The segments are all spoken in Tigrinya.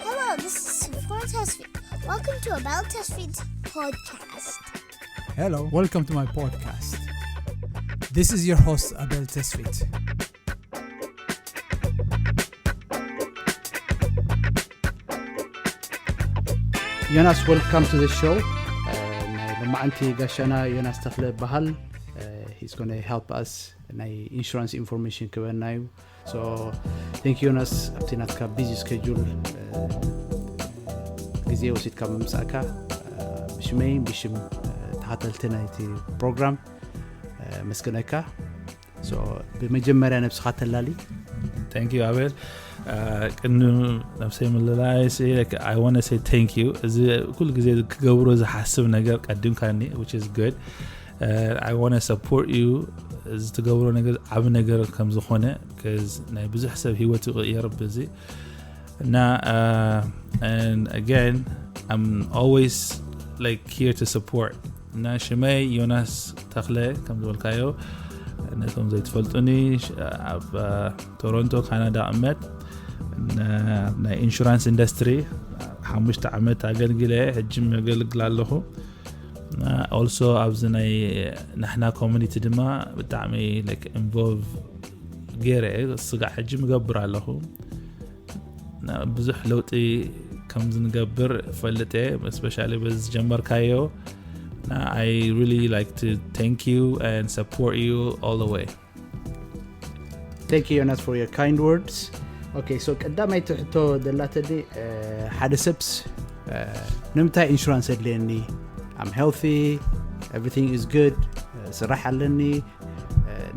Hello, this is Florence Hesfeld. Welcome to Abel Tesfield's podcast. Hello, welcome to my podcast. This is your host, Abel Tesfit. ዮናስ፣ welcome to the show። ናይ ሎማዓንቲ ጋሻና ዮናስ ተኽለ ይበሃል። He's gonna help us ናይ insurance information ክበና እዩ። So thank you ዮናስ፣ ኣብቲ ናትካ busy schedule ግዜ ወሲድካ ምምጻእካ ብሽመይ ብሽም ተኸተልቲ ናይቲ ፕሮግራም መስገነካ። So ብመጀመርያ ነብስኻ ተላሊ። Thank you ኣቤል። ቅድሚ ነብሰይ ምልላይ I want to say thank you። እዚ ኩሉ ግዜ ክገብሮ ዝሓስብ ነገር ቀዲምካኒ, which is good. I want to support you። እዚ ትገብሮ ነገር ዓቢ ነገር ከም ዝኾነ፣ ናይ ብዙሕ ሰብ ህይወት ይቕየር በዚ እና and again I'm always like here to support። እና ሽመይ ዮናስ ተኽለ ከም ዝበልካዮ፣ ነቶም ዘይትፈልጡኒ፣ ኣብ ቶሮንቶ ካናዳ እመት ናይ insurance industry ሓሙሽተ ዓመት ኣገልግለ፣ ሕጂ የገልግል ኣለኹ። Also ኣብዚ ናይ ናሕና community ድማ ብጣዕሚ like involve ገይረ ስጋዕ ሕጂ ምገብር ኣለኹ። ብዙሕ ለውጢ ከም ዝንገብር እፈልጥ እየ፣ especially በዚ ዝጀመርካዮ። I really like to thank you and support you all the way. Thank you ዮናስ for your kind words. Okay, so ቀዳማይቲ ሕቶ ደላተኒ፣ ሓደ ሰብስ ንምንታይ insurance ኣድልየኒ? I'm healthy, everything is good፣ ስራሕ ኣለኒ፣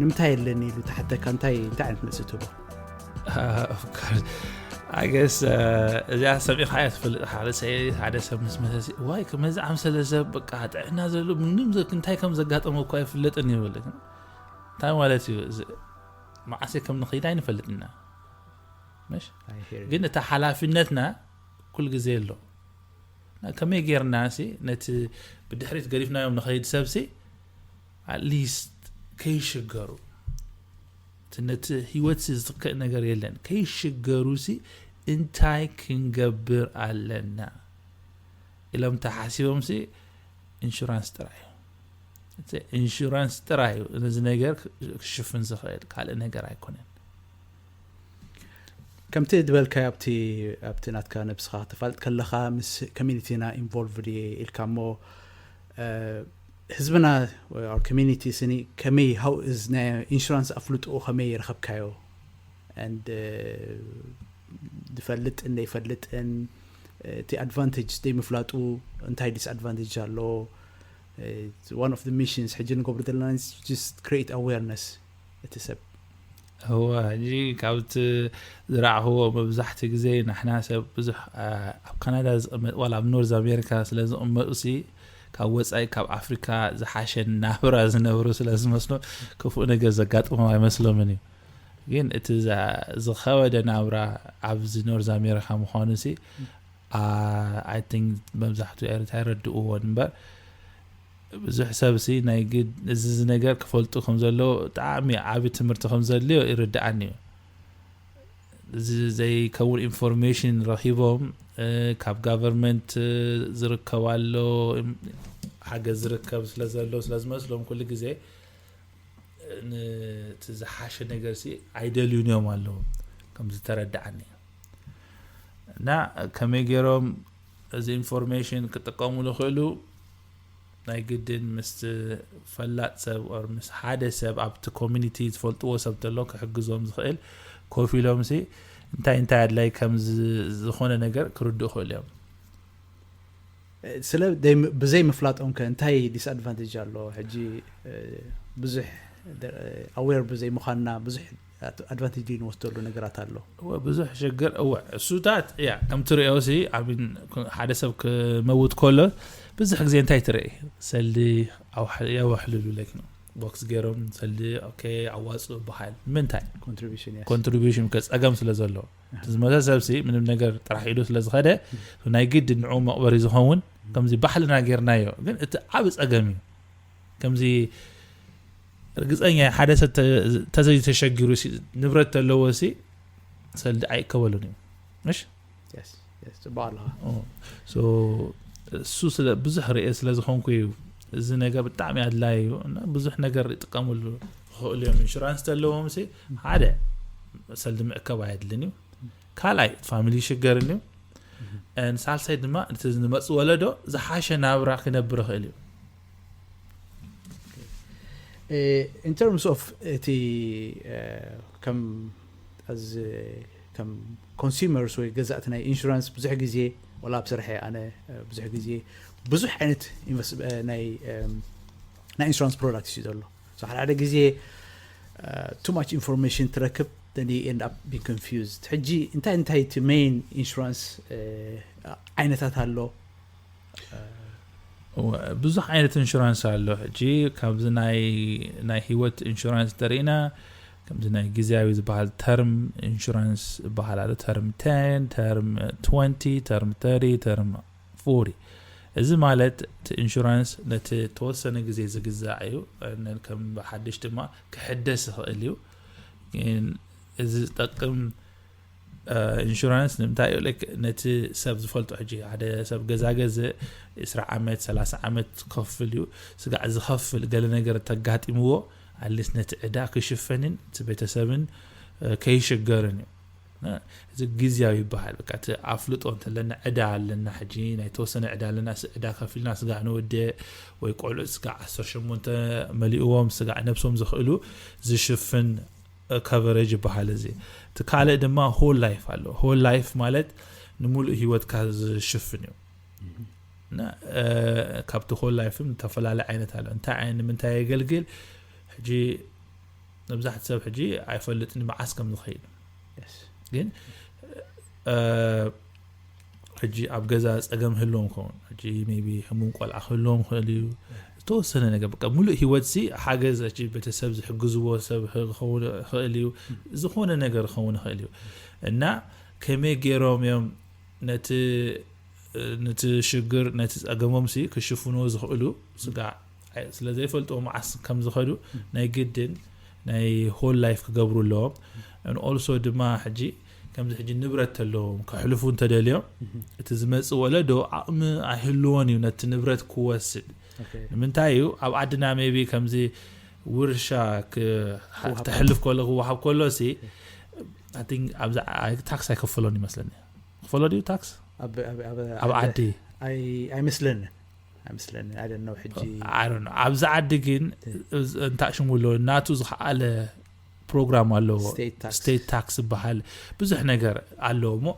ንምንታይ ኣለኒ ኢሉ ተሓተካ እንታይ እንታይ ዓይነት መልሲ ትህቦ? I guess እዚኣ ሰሚዕካ እያ ትፈልጥ። ሓደ ሰብ ሓደ ሰብ ምስ መሰሲ ዋይ ከመዚ ዓምሰለ ሰብ በቃ ጥዕና ዘሎ ምንም እንታይ ከም ዘጋጠመ እኳ ይፍለጥን ይብል። እንታይ ማለት እዩ? መዓሰ ከም ንኸይድ ኣይንፈልጥና። ግን እታ ሓላፊነትና ኩል ግዜ ኣሎ። ከመይ ጌርና ሲ ነቲ ብድሕሪት ገዲፍናዮም ንኸይድ ሰብ ሲ at least ከይሽገሩ፣ ነቲ ህይወት ሲ ዝትክእ ነገር የለን፣ ከይሽገሩ ሲ እንታይ ክንገብር ኣለና ኢሎም ተሓሲቦም ሲ insurance ጥራይ እዩ። Insurance ጥራይ እዩ ነዚ ነገር ክሽፍን ዝኽእል፣ ካልእ ነገር ኣይኮነን። ከምቲ ዝበልካዮ ኣብቲ ኣብቲ ናትካ ነብስኻ ክተፋልጥ ከለኻ ምስ community ና involved እየ ኢልካ እሞ፣ ህዝብና or community ስኒ ከመይ how is ናይ insurance ኣፍልጥኡ ከመይ ረኸብካዮ? And ዝፈልጥን ዘይፈልጥን እቲ advantage ዘይምፍላጡ እንታይ disadvantage ኣሎ? One of the missions ሕጂ ንገብሮ ዘለና just create awareness እቲ ሰብ። እወ፣ ሕጂ ካብቲ ዝረኣኽዎ መብዛሕቲ ግዜ ናሕና ሰብ ብዙሕ ኣብ ካናዳ ዝቕመጥ ዋላ ኣብ ኖርዝ ኣሜሪካ ስለ ዝቕመጡ ሲ ካብ ወፃኢ ካብ ኣፍሪካ ዝሓሸ ናብራ ዝነብሩ ስለ ዝመስሎ ክፉእ ነገር ዘጋጥሞም ኣይመስሎምን እዩ። ግን እቲ ዝኸበደ ናብራ ኣብዚ ኖርዝ ኣሜሪካ ምዃኑ ሲ I think መብዛሕትኡ ኤርትራ ይረድእዎን እምበር ብዙሕ ሰብ ሲ ናይ ግድ እዚ ነገር ክፈልጡ ከም ዘለዎ ብጣዕሚ ዓቢ ትምህርቲ ከም ዘድልዮ ይርድኣኒ እዩ። እዚ ዘይከውን information ረኺቦም ካብ government ዝርከብ ኣሎ ሓገዝ ዝርከብ ስለ ዘሎ ስለ ዝመስሎም ኩሉ ግዜ ነቲ ዝሓሸ ነገር ሲ ኣይደልዩን እዮም ኣለዉ ከም ዝተረድኣኒ። እና ከመይ ገይሮም እዚ information ክጥቀሙሉ ይኽእሉ? ናይ ግድን ምስ ፈላጥ ሰብ or ምስ ሓደ ሰብ ኣብቲ community ዝፈልጥዎ ሰብ ተሎ ክሕግዞም ዝኽእል ኮፍ ኢሎም ሲ እንታይ እንታይ ኣድላይ ከም ዝኾነ ነገር ክርድኡ ይኽእሉ እዮም። ስለ ብዘይ ምፍላጦም ከ እንታይ disadvantage ኣሎ? ሕጂ ብዙሕ aware ብዘይ ምዃንና ብዙሕ advantage ድዩ ንወስደሉ ነገራት ኣሎ? እወ ብዙሕ ሽግር እወ እሱታት እያ ከም ትሪኦ ሲ I mean ሓደ ሰብ ክመውት ከሎ ብዙሕ ግዜ እንታይ ትርኢ ሰልዲ የዋሕልሉ like ነው። ቦክስ ገይሮም ሰልዲ okay ኣዋፅኡ ይበሃል። ምንታይ contribution yes contribution ከ ጸገም ስለ ዘሎ እቲ ዝመተ ሰብሲ ምንም ነገር ጥራሕ ኢሉ ስለ ዝኸደ ናይ ግድ ንዑ መቕበሪ ዝኸውን ከምዚ ባሕልና ጌርናዮ። ግን እቲ ዓብ ጸገም እዩ። ከምዚ ርግጸኛ ሓደ ሰብ ተዘይተሸጊሩ ንብረት ተለዎ ሲ ሰልዲ ኣይቀበሉን እዩ። ምሽ yes yes ጽባሕ ኣለኻ እሱ ስለ ብዙሕ ርእየ ስለ ዝኾንኩ እዩ። እዚ ነገር ብጣዕሚ ኣድላይ እዩ። ብዙሕ ነገር ይጥቀምሉ ክኽእሉ እዮም። ኢንሹራንስ ተለዎም ሲ ሓደ ሰልዲ ምዕከብ ኣየድልን እዩ። ካልኣይ ፋሚሊ ይሽገርን እዩ። ሳልሳይ ድማ እቲ ንመፅ ወለዶ ዝሓሸ ናብራ ክነብር ይኽእል እዩ። in terms of እቲ ከም as ከም consumers ወይ ገዛእቲ ናይ ኢንሹራንስ ብዙሕ ግዜ ወላ ኣብ ስርሐ ኣነ ብዙሕ ግዜ ብዙሕ ዓይነት ናይ ናይ insurance product እዩ ዘሎ ሓደ ሓደ ግዜ too much information ትረክብ then you end up being confused ሕጂ እንታይ እንታይ እቲ main insurance ዓይነታት ኣሎ ብዙሕ ዓይነት ኢንሹራንስ ኣሎ። ሕጂ ካብዚ ናይ ናይ ህይወት ኢንሹራንስ ተሪእና ከምዚ ናይ ግዜያዊ ዝበሃል term insurance ዝበሃል ኣሎ። Term ten term twenty term thirty term forty እዚ ማለት እቲ ኢንሹራንስ ነቲ ተወሰነ ግዜ ዝግዛእ እዩ። ከም ሓድሽ ድማ ክሕደስ ይኽእል እዩ። ግን እዚ ዝጠቅም ኢንሹራንስ ንምንታይ እዩ ነቲ ሰብ ዝፈልጦ ሕጂ ሓደ ሰብ ገዛ ገዝእ ዕስራ ዓመት ሰላሳ ዓመት ክኸፍል እዩ። ስጋዕ ዝኸፍል ገለ ነገር ተጋጢምዎ ኣሊስ ነቲ ዕዳ ክሽፈንን እቲ ቤተሰብን ከይሽገርን እዩ። እዚ ግዜያዊ ይበሃል። በቃ እቲ ኣፍልጦ እንተለና ዕዳ ኣለና ሕጂ ናይ ተወሰነ ዕዳ ኣለና ዕዳ ከፊልና ስጋዕ ንወደ ወይ ቆልዑ ስጋዕ ዓሰርተ ሸሞንተ መሊእዎም ስጋዕ ነብሶም ዝኽእሉ ዝሽፍን coverage ይበሃል። እዚ እቲ ካልእ ድማ whole life ኣሎ። Whole life ማለት ንምሉእ ህይወትካ ዝሽፍን እዩ። ካብቲ whole life ም ዝተፈላለየ ዓይነት ኣሎ። እንታይ ዓይነት ንምንታይ የገልግል ሕጂ መብዛሕቲ ሰብ ሕጂ ኣይፈልጥን መዓስ ከም ዝኸይድ ግን ሕጂ ኣብ ገዛ ፀገም ህልዎም ከውን ሕጂ ቢ ሕሙም ቆልዓ ክህልዎም ክእል እዩ። ዝተወሰነ ነገር በቃ ሙሉእ ህይወት ሲ ሓገዝ ቤተሰብ ዝሕግዝዎ ሰብ ክእል እዩ። ዝኾነ ነገር ክኸውን ይኽእል እዩ እና ከመይ ገይሮም እዮም ነቲ ነቲ ሽግር ነቲ ፀገሞም ሲ ክሽፍንዎ ዝኽእሉ ስጋዕ ስለ ዘይፈልጥዎ መዓስ ከም ዝኸዱ ናይ ግድን ናይ whole life ክገብሩ ኣለዎም። And also ድማ ሕጂ ከምዚ ሕጂ ንብረት ተለዎም ከሕልፉ እንተደልዮም እቲ ዝመፅእ ወለዶ ዓቕሚ ኣይህልዎን እዩ ነቲ ንብረት ክወስድ። ንምንታይ እዩ ኣብ ዓድና ቢ ከምዚ ውርሻ ተሕልፍ ከሎ ክወሃብ ከሎ ሲ ታክስ ኣይከፈሎን ይመስለኒ። ክፈሎ ድዩ ታክስ ኣብ ዓዲ ኣይመስለኒ ኣይመስለኒ ኣደነው ሕጂ ኣብዚ ዓዲ ግን እንታይ ሽሙ ኣሎ ናቱ ዝኸኣለ ፕሮግራም ኣለዎ። ስቴት ታክስ ዝበሃል ብዙሕ ነገር ኣለዎ እሞ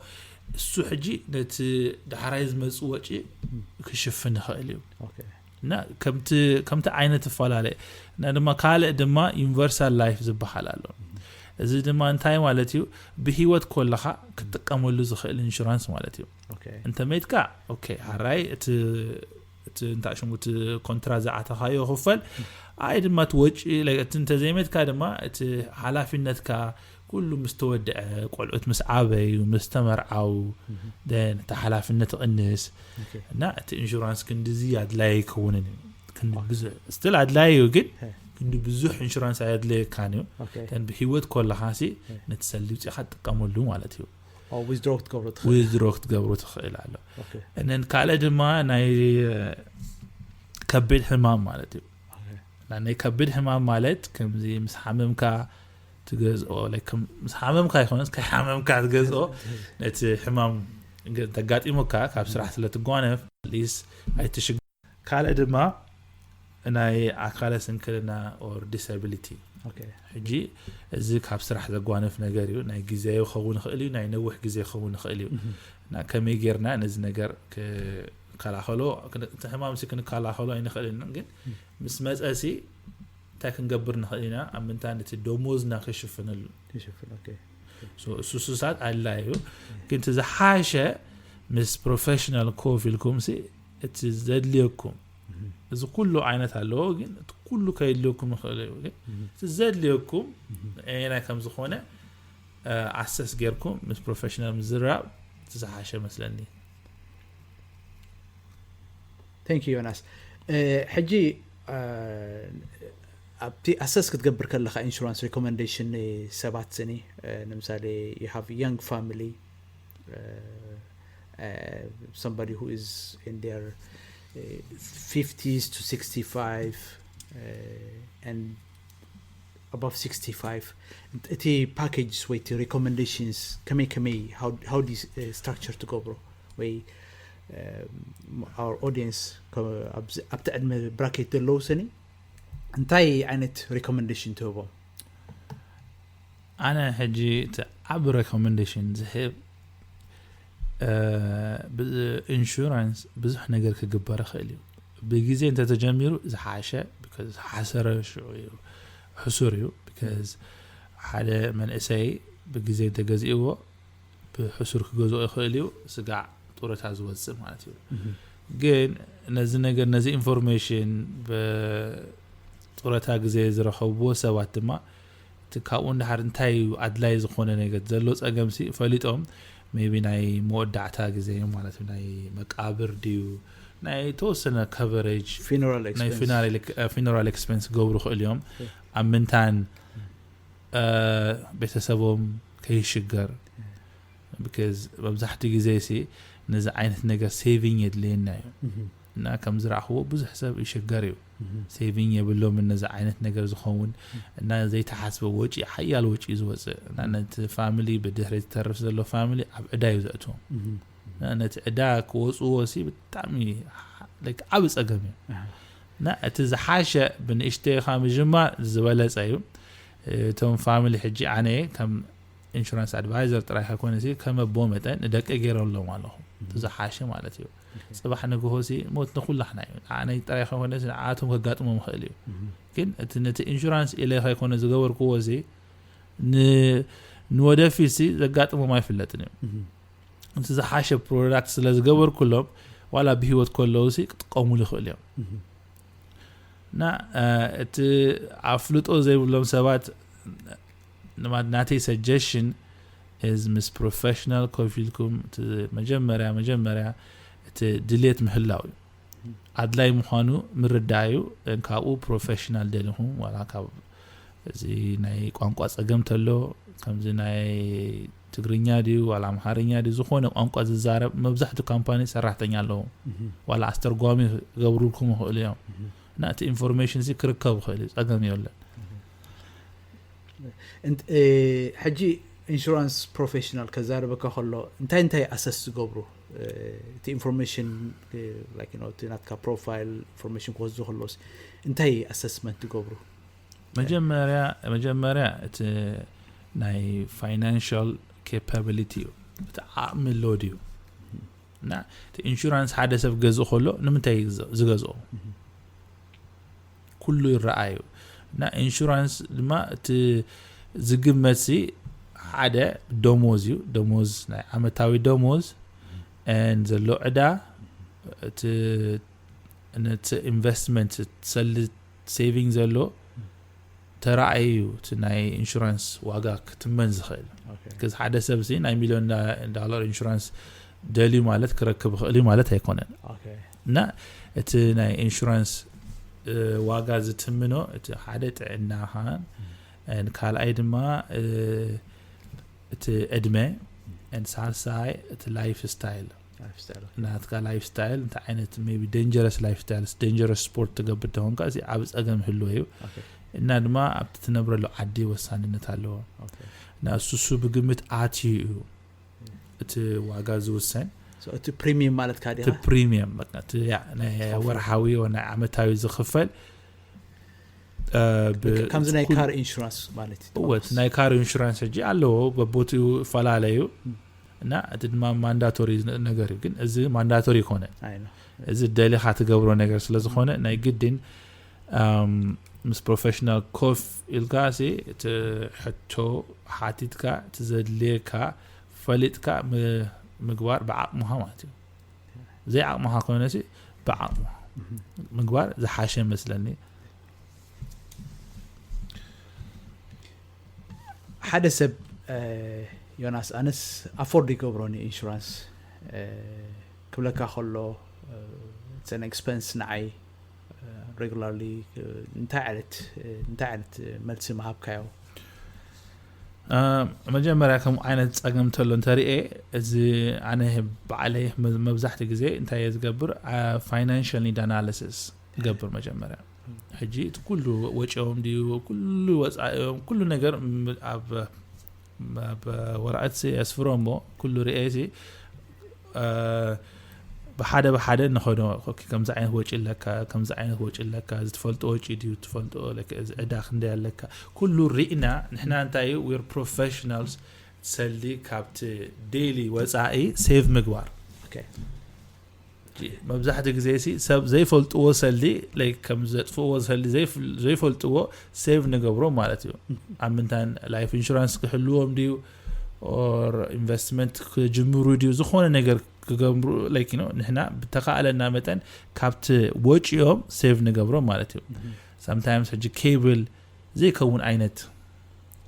እሱ ሕጂ ነቲ ዳሕራይ ዝመፁ ወጪ ክሽፍን ይኽእል እዩ። እና ከምቲ ዓይነት ይፈላለ እና ድማ ካልእ ድማ ዩኒቨርሳል ላይፍ ዝበሃል ኣሎ። እዚ ድማ እንታይ ማለት እዩ? ብህይወት ኮለኻ ክትጥቀመሉ ዝኽእል ኢንሹራንስ ማለት እዩ። እንተ መይትካ ሃራይ እቲ እቲ እንታይ ሽሙ እቲ ኮንትራ ዝኣተኻዮ ክፈል ኣይ ድማ እቲ ወጪ እቲ እንተዘይመትካ ድማ እቲ ሓላፊነትካ ኩሉ ምስ ተወድዐ ቆልዑት ምስ ዓበዩ ምስ ተመርዓው ን እቲ ሓላፍነት ይቕንስ እና እቲ ኢንሹራንስ ክንዲዚ ኣድላይ ኣይከውንን እዩ። ክንዲ ብዙሕ ስትል ኣድላይ እዩ ግን ክንዲ ብዙሕ ኢንሹራንስ ኣየድለየካን እዩ። ብህይወት ኮለኻሲ ነቲ ሰልዲ ውፅኢኻ ትጥቀመሉ ማለት እዩ። ዊዝድሮ ክትገብሮ ትኽእል ዊዝድሮ ክትገብሮ ትኽእል ኣሎ። እነን ካልእ ድማ ናይ ከቢድ ሕማም ማለት እዩ። ናይ ከቢድ ሕማም ማለት ከምዚ ምስ ሓመምካ ትገዝኦ ምስ ሓመምካ ይኮነስ ከይሓመምካ ትገዝኦ ነቲ ሕማም ተጋጢሙካ ካብ ስራሕ ስለ ትጓነፍ ሊስ ኣይትሽግ ካልእ ድማ ናይ ኣካለ ስንክልና or disability ሕጂ እዚ ካብ ስራሕ ዘጓንፍ ነገር እዩ። ናይ ግዜ ክኸውን ይኽእል እዩ፣ ናይ ነዊሕ ግዜ ክኸውን ይኽእል እዩ። እና ከመይ ጌርና ነዚ ነገር ክከላኸሎ እቲ ሕማም ሲ ክንከላኸሎ ኣይንኽእልን ግን ምስ መፀ ሲ እንታይ ክንገብር ንኽእል ኢና? ኣብ ምንታይ ነቲ ደሞዝና ከሽፍነሉ እሱ ስሳት ኣድላይ እዩ። ግን እቲ ዝሓሸ ምስ ፕሮፌሽናል ኮፍ ኢልኩም ሲ እቲ ዘድልየኩም እዚ ኩሉ ዓይነት ኣለዎ፣ ግን እቲ ኩሉ ከየድልየኩም ይኽእል እዩ። ኦኬ? እቲ ዘድልየኩም ኣየናይ ከም ዝኾነ ኣሰስ ጌርኩም ምስ ፕሮፌሽናል ምዝራብ እቲ ዝሓሸ መስለኒ። Thank you ዮናስ። ሕጂ ኣብቲ ኣሰስ ክትገብር ከለካ ኢንሹራንስ ሪኮመንዴሽን ሰባት ስኒ ንምሳሌ you have young family somebody who is in their fifties to sixty-five and above sixty-five እቲ packages ወይ እቲ recommendations ከመይ ከመይ how do you structure ትገብሮ ወይ our audience ኣብቲ ዕድመ bracket ዘለዉ ስኒ እንታይ ዓይነት recommendation ትህቦም? ኣነ ሕጂ እቲ ዓብ recommendation ዝህብ ኢንሹራንስ ብዙሕ ነገር ክግበር ይኽእል እዩ። ብግዜ እንተተጀሚሩ ዝሓሸ ዝሓሰረ ሽዑ እዩ፣ ሕሱር እዩ። Because ሓደ መንእሰይ ብግዜ እንተገዚእዎ ብሕሱር ክገዝኦ ይኽእል እዩ፣ ስጋዕ ጡረታ ዝወፅእ ማለት እዩ። ግን ነዚ ነገር ነዚ ኢንፎርሜሽን ብጡረታ ግዜ ዝረኸብዎ ሰባት ድማ እቲ ካብኡ እንድሓር እንታይ እዩ ኣድላይ ዝኾነ ነገር ዘሎ ፀገምሲ ፈሊጦም maybe ናይ መወዳዕታ ግዜ ማለት እዩ ናይ መቃብር ድዩ ናይ ተወሰነ coverage funeral ናይ expense funeral expense ክገብሩ ይኽእሉ እዮም። ኣብ ምንታን ቤተሰቦም ከይሽገር because መብዛሕትኡ ግዜ ሲ ነዚ ዓይነት ነገር saving የድልየና እዩ እና ከም ዝረኣኽዎ ብዙሕ ሰብ ይሽገር እዩ። Saving የብሎምን ነዚ ዓይነት ነገር ዝኸውን እና ዘይተሓስበ ወጪ ሓያል ወጪ እዩ ዝወፅእ እና ነቲ family ብድሕሪ ዝተርፍ ዘሎ family ኣብ ዕዳ እዩ ዘእትዎም። ነቲ ዕዳ ክወፅዎ ሲ ብጣዕሚ ዓብ ፀገም እዩ እና እቲ ዝሓሸ ብንእሽተይኻ ምጅማር ዝበለፀ እዩ። እቶም family ሕጂ ኣነ ከም insurance advisor ጥራይ ከይኮነ ሲ ከም ኣቦ መጠን ንደቂ ገይረ ኣለዎም ኣለኹ እቲ ዝሓሸ ማለት እዩ። ፅባሕ ንግሆ ሲ ሞት ንኩላሕና እዩ። ኣነ ጥራይ ከይኮነ ንዓቶም ከጋጥሞም ይኽእል እዩ። ግን እቲ ነቲ ኢንሹራንስ ኢለ ከይኮነ ዝገበርክዎ ሲ ንወደፊት ሲ ዘጋጥሞም ኣይፍለጥን እዩ። እቲ ዝሓሸ product ስለ ዝገበርኩሎም ዋላ ብህይወት ከለዉ ሲ ክጥቀሙሉ ይኽእሉ እዮም እና እቲ ኣፍልጦ ዘይብሎም ሰባት ናተይ suggestion is ምስ professional ኮፍ ኢልኩም መጀመርያ መጀመርያ እቲ ድሌት ምህላው እዩ። ኣድላይ ምዃኑ ምርዳእ እዩ። ካብኡ professional ደሊኹም ዋላ ካብ እዚ ናይ ቋንቋ ፀገም ተሎ ከምዚ ናይ ትግርኛ ድዩ ዋላ ኣምሓርኛ ድዩ ዝኾነ ቋንቋ ዝዛረብ መብዛሕትኡ ካምፓኒ ሰራሕተኛ ኣለዎ። ዋላ ኣስተርጓሚ ክገብሩልኩም ይኽእሉ እዮም እና እቲ ኢንፎርሜሽን ሲ ክርከብ ይኽእል እዩ፣ ፀገም የለን። ሕጂ ኢንሹራንስ ፕሮፌሽናል ከዛረበካ ከሎ እንታይ እንታይ ኣሰስ ዝገብሩ እቲ ኢንፎርሜሽን ናትካ ፕሮፋይል ኢንፎርሜሽን ክወስዱ ከለስ እንታይ ኣሰስመንት ትገብሩ? መጀመርያ መጀመርያ እቲ ናይ ፋይናንሻል capability እዩ፣ እቲ ዓቕሚ ኣሎ ድዩ እና እቲ ኢንሹራንስ ሓደ ሰብ ገዝእ ከሎ ንምንታይ ዝገዝኦ ኩሉ ይረኣዩ እና ኢንሹራንስ ድማ እቲ ዝግመት ሲ ሓደ ደሞዝ እዩ፣ ደሞዝ ናይ ዓመታዊ ደሞዝ and ዘሎ ዕዳ እቲ ነቲ ኢንቨስትመንት ትሰሊ saving ዘሎ ተራእዩ እቲ ናይ ኢንሹራንስ ዋጋ ክትመን ዝኽእል። ከዚ ሓደ ሰብ ሲ ናይ ሚሊዮን ዳላር ኢንሹራንስ ደልዩ ማለት ክረክብ ይኽእል ማለት ኣይኮነን እና እቲ ናይ ኢንሹራንስ ዋጋ ዝትምኖ እቲ ሓደ ጥዕናኻን ካልኣይ ድማ እቲ ዕድመ ሳልሳይ እቲ ላይፍ ስታይል ናትካ ላይፍ ስታይል እንታይ ዓይነት ቢ ደንጀረስ ላይፍ ስታይል ደንጀረስ ስፖርት ትገብር ተኾንካ እዚ ዓብ ፀገም ህልወ እዩ እና ድማ ኣብቲ ትነብረሉ ዓዲ ወሳንነት ኣለዎ እና እሱ እሱ ብግምት ኣትዩ እዩ እቲ ዋጋ ዝውሰን። እቲ ፕሪሚየም ማለት ካ እቲ ፕሪሚየም ናይ ወርሓዊ ናይ ዓመታዊ ዝኽፈል ከምዚ ናይ ካር ኢንሹራንስ ማለት እዩ። እወት ናይ ካር ኢንሹራንስ ሕጂ ኣለዎ በቦትኡ ይፈላለዩ እና እቲ ድማ ማንዳቶሪ ነገር እዩ። ግን እዚ ማንዳቶሪ ይኮነ እዚ ደሊኻ ትገብሮ ነገር ስለዝኾነ ናይ ግድን ምስ ፕሮፌሽናል ኮፍ ኢልካ ሲ እቲ ሕቶ ሓቲትካ እቲ ዘድልየካ ፈሊጥካ ምግባር ብዓቕምኻ ማለት እዩ። ዘይ ዓቕምኻ ኮይነ ሲ ብዓቕምኻ ምግባር ዝሓሸ መስለኒ። ሓደ ሰብ ዮናስ ኣነስ ኣፎርድ ይገብሮኒ ኢንሹራንስ ክብለካ ከሎ፣ it's an expense ንዓይ። ሬጉላርሊ እንታይ ዓይነት እንታይ ዓይነት መልሲ ምሃብካዮ? መጀመርያ ከም ዓይነት ፀገም ተሎ እንተሪኤ፣ እዚ ኣነ ባዕለይ መብዛሕቲ ግዜ እንታይ እየ ዝገብር? ፋይናንሽል ኒድ ኣናሊሲስ ገብር መጀመርያ። ሕጂ እቲ ኩሉ ወጪኦም ድዩ፣ ኩሉ ወፃኢኦም፣ ኩሉ ነገር ኣብ ወረቐት የስፍሮ እሞ ኩሉ ርኤ ብሓደ ብሓደ ንኸዶ። ከምዚ ዓይነት ወጪ ኣለካ፣ ከምዚ ዓይነት ወጪ ኣለካ፣ ዝትፈልጦ ወጪ ድዩ ትፈልጦ፣ ዕዳ ክንደይ ኣለካ፣ ኩሉ ርኢና። ንሕና እንታይ እዩ፣ we're professionals፣ ሰልዲ ካብቲ ዴይሊ ወፃኢ ሴቭ ምግባር። መብዛሕቲ ግዜ ሰብ ዘይፈልጥዎ ሰልዲ፣ ከም ዘጥፍዎ ሰልዲ ዘይፈልጥዎ ሴቭ ንገብሮ ማለት እዩ። ኣብ ምንታን ላይፍ ኢንሹራንስ ክህልዎም ድዩ፣ ኢንቨስትመንት ክጅምሩ ድዩ፣ ዝኾነ ነገር ክገብሩ፣ ንሕና ብተኻእለና መጠን ካብቲ ወጪኦም ሴቭ ንገብሮ ማለት እዩ። ሳምታይምስ ሕጂ ኬብል ዘይከውን ዓይነት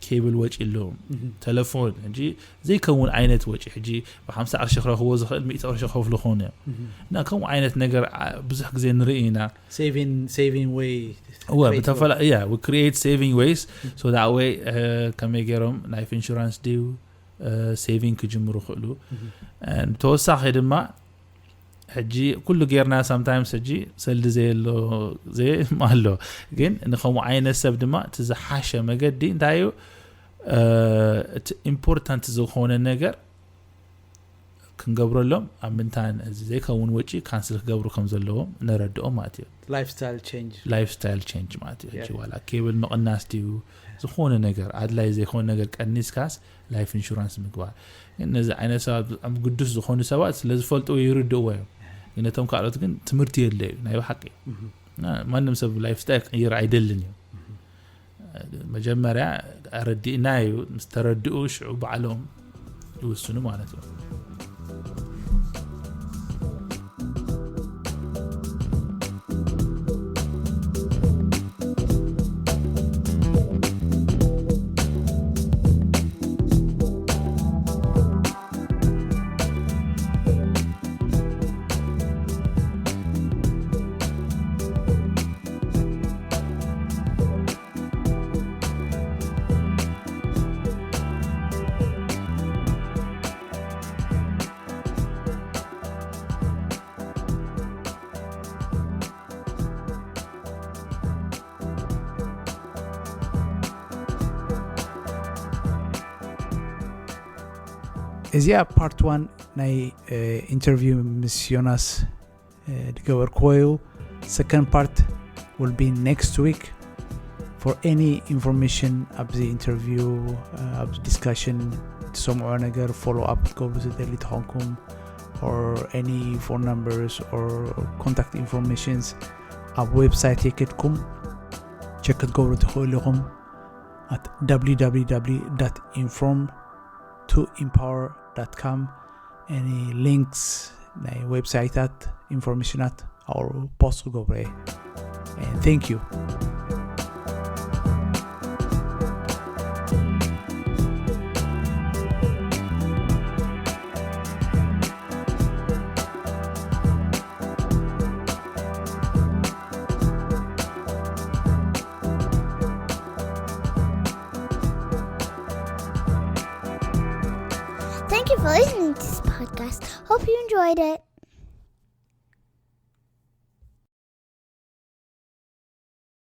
ኬብል ወጪ ኣለዎም፣ ተለፎን፣ ሕጂ ዘይከውን ዓይነት ወጪ፣ ሕጂ ብሓምሳ ቅርሺ ክረኽቦ ዝኽእል ሚእቲ ቅርሺ ክኸፍሉ ክኾኑ እዮም። እና ከምኡ ዓይነት ነገር ብዙሕ ግዜ ንርኢ ኢና። saving way እወ ብተፈላ yeah we create saving ways so that way ከመይ ገይሮም ላይፍ ኢንሹራንስ ድዩ ሴቪንግ ክጅምሩ ክእሉ። ተወሳኺ ድማ ሕጂ ኩሉ ጌርና ሳምታይምስ ሕጂ ሰልዲ ዘየሎ ዘየ ኣሎ። ግን ንከምኡ ዓይነት ሰብ ድማ እቲ ዝሓሸ መገዲ እንታይ እዩ? እቲ ኢምፖርታንት ዝኾነ ነገር ክንገብረሎም ኣብ ምንታን እዚ ዘይከውን ወጪ ካንስል ክገብሩ ከም ዘለዎም ነረድኦም ማለት እዩ። lifestyle change lifestyle change ማለት እዩ። ሕጂ ዋላ ኬብል ምቕናስ ድዩ ዝኾነ ነገር ኣድላይ ዘይኮነ ነገር ቀኒስካስ ላይፍ ኢንሹራንስ ምግባር። ግን ነዚ ዓይነት ሰባት ብጣዕሚ ግዱስ ዝኾኑ ሰባት ስለ ዝፈልጥዎ ይርድእዎ እዮም። ግን ነቶም ካልኦት ግን ትምህርቲ የድለዩ ናይ ብሓቂ። ማንም ሰብ ላይፍ ስታይል ክቕይር ኣይደልን እዩ። መጀመርያ ኣረዲእና እዩ፣ ምስ ተረድኡ ሽዑ ባዕሎም ይውስኑ ማለት እዩ። እዚኣ ፓርት ዋን ናይ ኢንተርቪው ምስ ዮናስ ዝገበርክዎ እዩ። Second part will be next week. For any information ኣብዚ ኢንተርቪው ኣብዚ ዲስካሽን ትሰምዖ ነገር ፎሎ ኣፕ ክትገብሩ ትደሊ ተኾንኩም or any phone numbers or contact informations ኣብ ዌብሳይት የክድኩም ቸክ ክትገብሩ ትኽእሉ ኢኹም። at www inform to empower com any links ናይ ዌብሳይታት ኢንፎርሜሽናት ኣው ፖስት ክገብሮ እየ። Thank you. Thank you for listening to this podcast. Hope you enjoyed it.